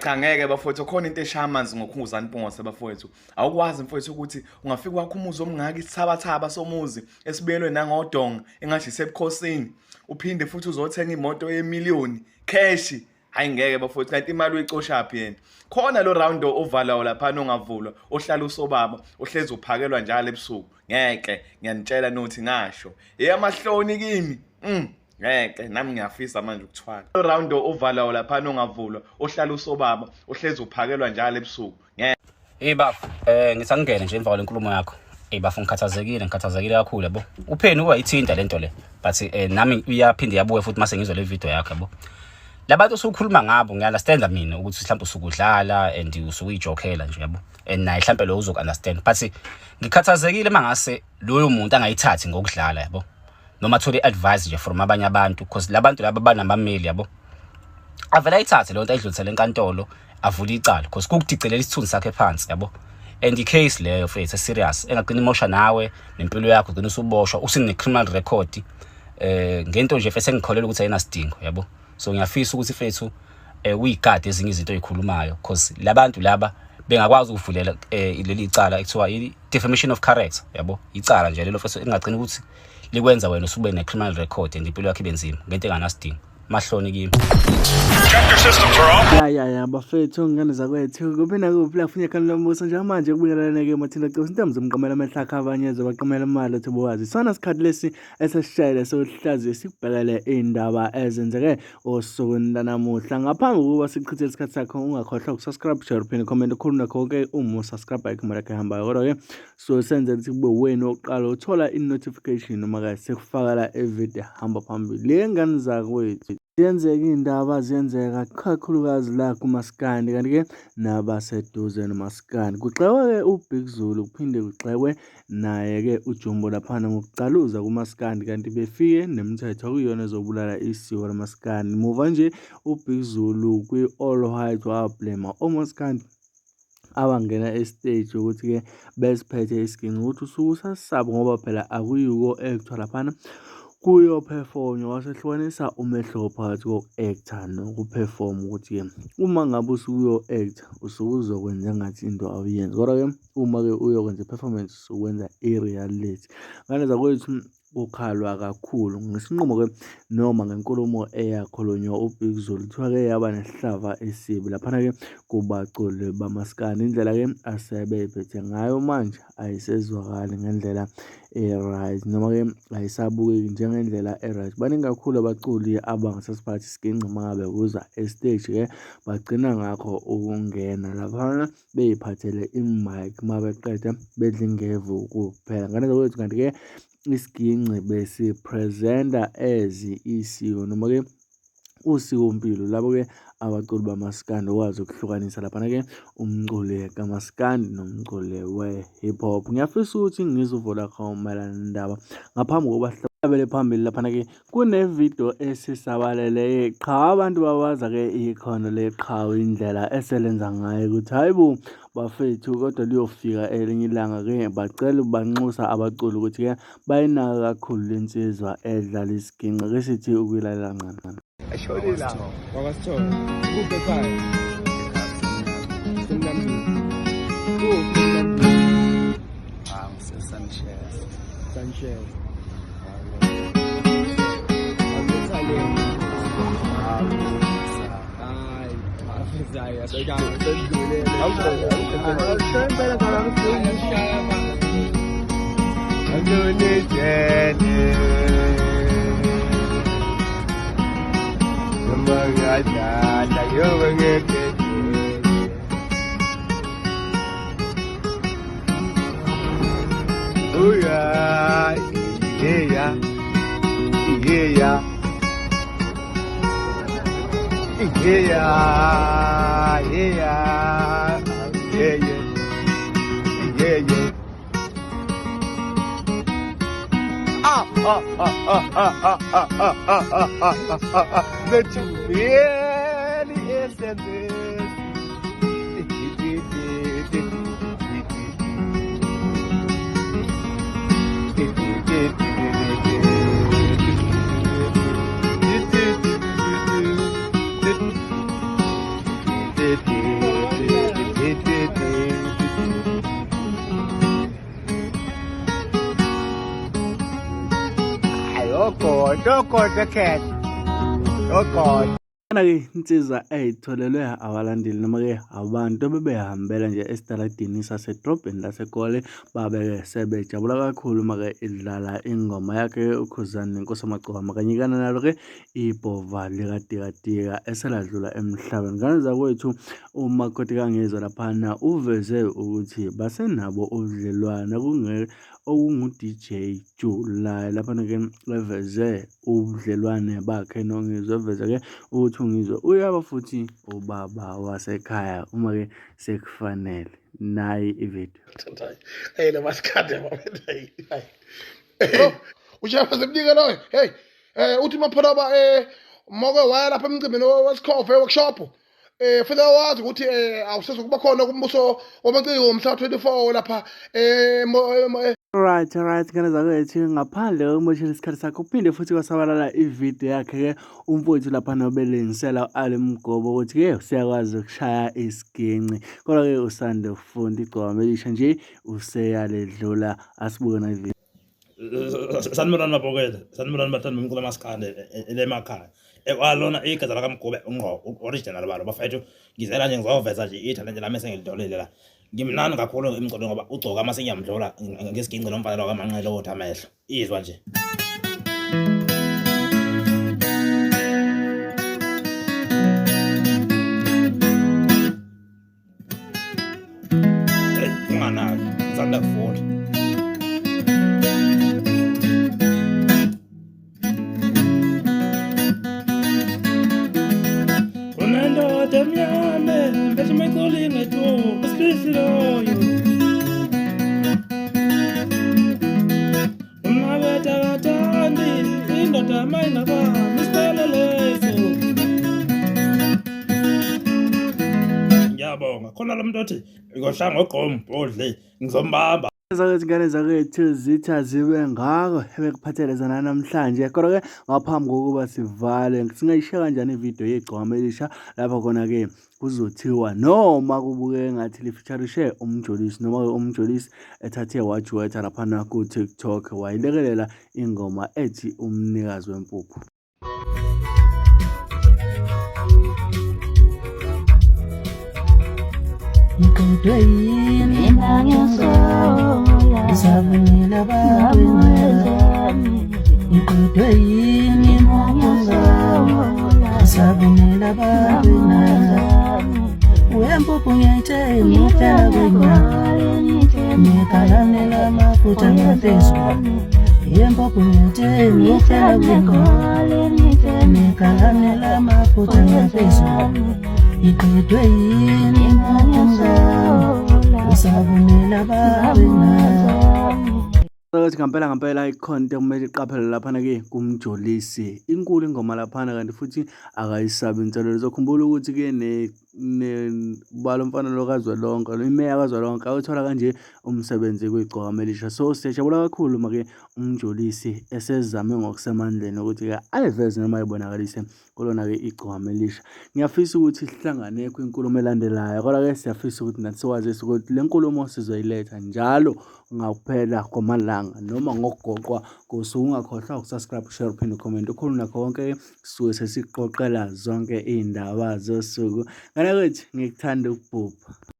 Hayi cha, ngeke bafowethu, khona into eshaya amanzi ngoKhuzani Mpungose bafowethu. Awukwazi mfowethu ukuthi ungafika kwakho umuzi omngaka, isithabathaba somuzi esibiyelwe nangodonga engathi isebukhosini, uphinde futhi uzothenga imoto yemiliyoni cash. Hayi ngeke bafowethu, kanti imali uyicoshaphi yena? Khona lo round ovalayo laphana ongavulwa, ohlala usobaba, ohlezi uphakelwa njalo ebusuku. Ngeke, ngiyanitshela nothi ngasho eyamahloni kimi. Ngeke, nami ngiyafisa manje ukuthwala. Lo round ovalayo laphana ongavulwa, ohlala usobaba, ohlezi uphakelwa njalo ebusuku. Ngeke. Hey bafo, ngithi angingene nje emva kwalenkulumo yakho. Hey bafo, ngikhathazekile, ngikhathazekile kakhulu yabo. Upheni ukuba ithinta lento le. But nami iyaphinde yabuya futhi mase ngizwe le video yakho yabo. Labantu osukhuluma ngabo ngiya-understand mina ukuthi mhlawumbe usukudlala and usukuyijokela nje yabo. And naye mhlawumbe lo uzoku-understand. But ngikhathazekile mangase loyo muntu angayithathi ngokudlala yabo. Noma athole i-advice nje from abanye abantu, because labantu laba banamameli yabo. Avele ayithathe leyo nto ayidlulisele enkantolo, avule icala, because kukudicelela isithunzi sakhe phansi yabo. And i-case leyo mfethu serious engagcina imosha nawe nempilo yakho, ugcina usuboshwa usine criminal record ngento nje mfethu engikholelwa ukuthi ayinasidingo yabo. So ngiyafisa ukuthi mfethu uyigade ezinye izinto ozikhulumayo, because labantu laba bengakwazi ukuvulela leli icala ekuthiwa i-defamation of character yabo. Icala nje lelo mfethu engagcina ukuthi likwenza wena usube ne-criminal record and impilo yakho ibe nzima ngento enganasidingo. Mahloni kimi. Ya ya ya bafethu, ngane zakwethu, kuphi nakuphi la kufunye khona lombuso njengamanje kubuyelana-ke Mathinda Cosi intombi zomqamela amehlakha abanye zobaqamela imali ethi bowazi. Sona sikhathi lesi esesishayele sohlaziye sikubhekele iy'ndaba ezenzeke osukwini lanamuhla. Ngaphambi kokuba sichithe isikhathi sakho, ungakhohlwa ukusubscribe, share, uphinde comment, ukhulu nakho konke uma usubscribe ayikho imali yakho ehambayo. Kodwa-ke so senzela ukuthi kube wena wokuqala uthola i-notification noma-ke sekufakela ividiyo ehamba phambili. Le ngane zakwethu, ziyenzeka iy'ndaba, ziyenzeka kakhulukazi la kumaskandi, kanti-ke nabaseduze nomaskandi. Kugxekwa-ke uBig Zulu, kuphinde kugxekwe naye-ke uJumbo laphana ngokucaluza kumaskandi, kanti befike nemithetho okuyiyona ezobulala isiko lamaskandi. Muva nje uBig Zulu kwi-All White wablema omaskandi abangena esiteji ukuthi-ke besiphethe isiginci, ukuthi usuke usasaba ngoba phela akuyiko actor laphana, kuyophefonywa. Wasehlukanisa umehluko phakathi koku-actor nokuphefoma, ukuthi-ke uma ngabe usuke uyo-actor usuke uzokwenza engathi into awuyenzi, kodwa-ke uma-ke uyokwenza i-performance usukwenza i-reality. Ngane zakwethu, kukhalwa kakhulu ngesinqumo-ke noma ngenkulumo eyakhulunywa uBig Zulu, kuthiwa-ke yaba nesihlava esibi laphana-ke kubaculi bamaskandi. Indlela-ke asebeyiphethe ngayo manje ayisezwakali ngendlela e-right, noma-ke ayisabukeki njengendlela e-right. Baningi kakhulu abaculi abangasasiphathi isiginci uma ngabe kuza esiteji-ke, bagcina ngakho ukungena laphana bey'phathele i-mic, uma beqeda bedla ingevu kuphela. Ngane zakwethu, kanti-ke isiginci besipresenta as isiko noma-ke usikompilo labo-ke abaculi bamaskandi, okwazi ukuhlukanisa laphana-ke umculi kamaskandi nomculi we-hip hop. Ngiyafisa ukuthi ngizwe uvo lakho mayelana nendaba. Ngaphambi kokuba sihlabele phambili laphana-ke kune-video esisabalele qha, abantu babaza-ke ikhono leqhawe, indlela eselenza ngayo ukuthi hayi bo bafethu, kodwa liyofika elinye ilanga-ke. Bacela banxusa abaculi ukuthi-ke bayinaka kakhulu lensizwa edlala isiginci. Ake sithi ukuyilalela kancane. Ashonile wakasithola kuphi ekhaya? Semlambini. Kuphi emlambini? Ah, ngise-Sanchez. Sanchez. Awuthaleni. Hayi, hayi, abekanga sendlulele. Awushaya impela. Andonijene. Noma ngadlala yobe ngeke. Uya, yeah, yeah, yeah, yeah, yeah, yeah, yeah. Ah, ah, ah, ah, ah, ah, ah, ah, ah, ah, ah, ah, ah, the really is in this. Oh God, oh God, the cat. Oh God. Lena-ke insizwa eyitholelwe abalandeli noma-ke abantu ebebehambela nje esitaladini sasedolobheni laseGoli babe-ke sebejabula kakhulu uma-ke idlala ingoma yakhe uKhuzani Nenkosi Yamagcokama kanye kana nalo-ke ibhova likaDikadika eseladlula emhlabeni. Ngane zakwethu umakoti kaNgizwe laphana uveze ukuthi basenabo ubudlelwane okungu-DJ July laphana-ke eveze ubudlelwane bakhe noNgizwe eveze-ke ukuthi uNgizwe uyaba futhi ubaba wasekhaya uma-ke sekufanele nayi ividiyo. Hey, le masikade hayi. Ushefa semnika loyo. Hey, uthi mapholoba moke waya lapha emcimbini wesikhova workshop. Fanele wazi ukuthi awusezukuba khona kumbuso wamaciko ngomhla 24 lapha Right, right, ngane zakwethu ngaphandle kokumoshela isikhathi sakho kuphinde futhi kwasabalala ividiyo yakhe-ke umfowethu laphana obelingisela u-Ali Mgobo ukuthi-ke useyakwazi ukushaya isiginci kodwa-ke usande kufunda igcokama elisha nje useyaledlula asibuke na ividiyo. Sanibonani mabhokela, sanibonani bathandi bomculo maskandi emakhaya. Kwalona igaza lakaMgube ngqo original balo bafethu ngizela nje ngizoveza nje ithalente lami esengilitholile la. Ngimnandi kakhulu emculweni ngoba ugcoka uma sengiyamdlula ngesiginci nomfana lo kaManqele othi amehlo. Izwa nje. Hey, unganaki, ngisanda kufunda. Unendoda emnyama embethe amacoli ngetuku esifihliloyo. Umnakethe akathandi indoda mayingabambi isipheleleso. Ngiyabonga. Khona lo muntu othi ngohlanga ogqom odle ngizombamba. Zakwethu ngane zakwethu zithi azibe ngako ebekuphathele zona namhlanje kodwa-ke ngaphambi kokuba sivale singayishiya kanjani ividiyo yegcwama elisha lapho khona-ke kuzothiwa noma kubukeka engathi lifeaturishe uMjolisi noma-ke uMjolisi ethathe wajuwetha laphana ku-TikTok wayilekelela ingoma ethi umnikazi wempuphu. Ngiqedwe yini Mina ngiyasola ngisavumela abantu Ngiqedwe yini Mina ngiyasola ngisavumela abantu Wempuphu ngiyayithenga uhlala kwenyanga Ngikhalanela amafutha ngaphezulu Yempuphu ngiyayithenga uhlala kwenyanga Ngikhalanela amafutha ngaphezulu Iqedwe yini impuphu Usavumela babe Ukuthi ngampela ngampela ikhona into ekumele iqaphele laphana-ke kuMjolisi. Inkulu ingoma laphana kanti futhi akayisabi inselelo. Uzokhumbula ukuthi-ke balo mfana lo kazwelonke, imeya kazwelonke awuthola kanje umsebenzi kwiGcokama Elisha. So siyajabula kakhulu uma-ke uMjolisi esezame ngokusemandleni ukuthi-ke ayiveze noma ayibonakalise kulona-ke igcokama elisha. Ngiyafisa ukuthi sihlangane kwinkulumo elandelayo, kodwa-ke siyafisa ukuthi nathi sikwazise ukuthi le nkulumo sizoyiletha njalo ngakuphela kwamalanga noma ngokugoqwa kosuku. Ungakhohlwa ukusubscribe, ushare, uphinde ucomment. Ukhulu nakho konke sisuke sesiqoqela zonke iy'ndaba zosuku. Ngane kwethu ngikuthanda ukubhubha.